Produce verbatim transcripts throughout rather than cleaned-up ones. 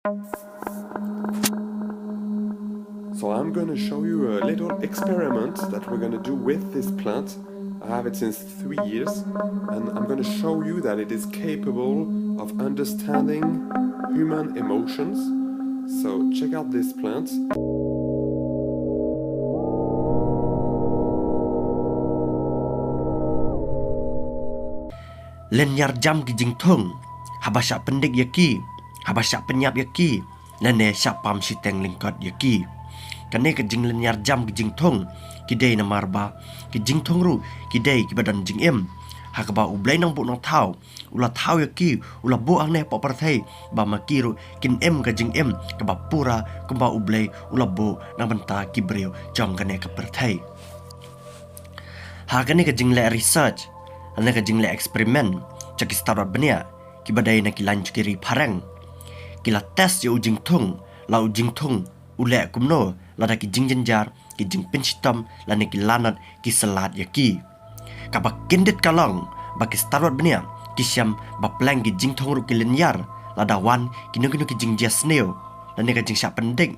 So I'm going to show you a little experiment that we're going to do with this plant. I have it since three years, and I'm going to show you that it is capable of understanding human emotions. So check out this plant. Lynñiar jam ki jingthung, haba shah pyndik ïa ki, haba shah pynïap ïa ki, lane shah pam shiteng lyngkot ïa ki. Kane ka jinglynñiar jam ki jingthung, ki dei namar ba ki jingthung ruh ki dei kiba don jingim. Ha kaba U Blei Nongbuh Nongthaw u la thaw ïa ki, u la buh hangne hapoh pyrthei, ba ma ki ruh kin im ka jingim kaba pura, kumba U Blei u la buh na bynta ki briew jong kane ka pyrthei. Ha kane ka jingleh research, ha kane ka jingleh experiment jong ki stad wad bniah kiba dei na ki lain jong ki ri phareng, ki la test ïa u jingthung, la u jingthung u leh kumno lada ki jingjynjar, ki jingpynshitom lane ki lanot ki syllat ïa ki. Kaba kyndit ka long ba ki stad wad bniah ki shem ba pleng ki jingthung ruh ki lynñiar lada wan kino kino ki jingjia sniew lane ka jingshah pyndik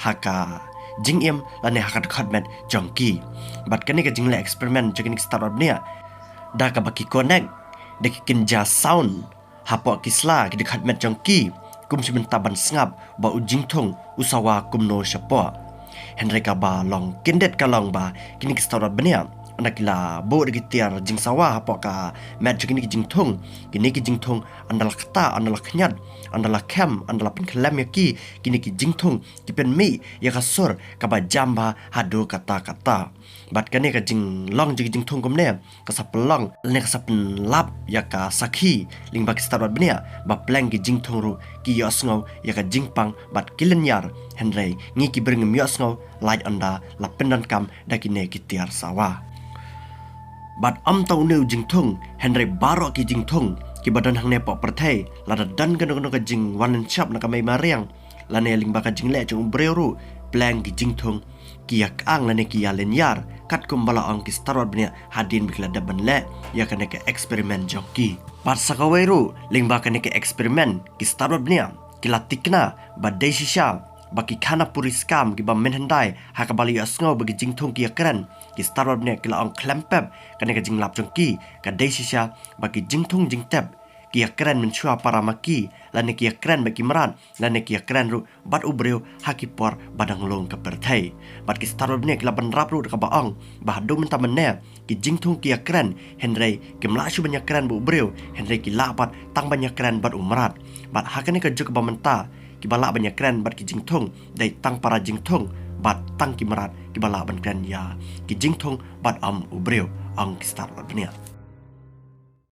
ha ka jingim lane ha ka dkhot met jong ki. Bad kane ka jingleh experiment jong kine ki stad wad bniah, da kaba ki connect da ki kynja sound hapoh ki sla ki dkhot met jong ki, kum shi bynta ban sngap ba u jingthung u sawa kumno shapoh. Hynrei kaba long kyndit ka long ba kine ki stad wad bniah, ynda ki la buh da ki tiar jingsawa hapoh ka met jong kine ki jingthung, kine ki jingthung ynda la kta, ynda la khñiat, ynda la khem, ynda la pynkhlem ïa ki, kine ki jingthung ki pynmih ïa ka sur kaba jam bha haduh katta katta. Bad kane ka jinglong jong ki jingthung kumne ka sa pynlong lane ka sa pynlap ïa ka sakhi lyngba ki stad wad bniah ba pleng ki jingthung ruh ki ïohsngew ïa ka jingpang bad ki lynñiar, hynrei ngi ki briew ngim ïohsngew lait ynda la pyndonkam da kine ki tiar sawa. Bad ym tang une u jingthung, hynrei baroh ki jingthung kiba don hangne hapoh pyrthei, lada don kano kano ka jingwan lynshop na ka mei mariang lane lyngba ka jingleh jong u briew ruh, pleng ki jingthung ki ïa kang lane ki ïa lynñiar, katkum ba la ong ki stad wad bniah hadien ba ki la dep ban leh ïa kane ka experiment jong ki. Bad sa kawei ruh, lyngba kane ka experiment ki stad wad bniah ki la tikna ba dei shisha ba ki khana puriskam kiba mynhyndai ha kaba la ïohsngew ba ki jingthung ki ïa kren, ki stad wad bniah ki la ong khlem pep kane ka jinglap jong ki, ka dei shisha ba ki jingthung jingtep ki ïa kren mynshuwa para ma ki, lane ki ïa kren bad ki mrad, lane ki ïa kren ruh bad u briew ha ki por ba dang long ka pyrthei. Bad ki stad wad bniah ki la bynrap ruh da kaba ong ba haduh mynta mynne ki jingthung ki ïa kren, hynrei kim lah shuh ban ïa kren bad u briew, hynrei ki lah pat tang ban ïa kren bad u mrad. Bad ha kane ka juk ba mynta kiba lah ban ïa kren bad ki jingthung dei tang para jingthung bad tang ki mrad kiba lah ban kren ïa ki jingthung bad ym u briew, ong ki stad wad bniah.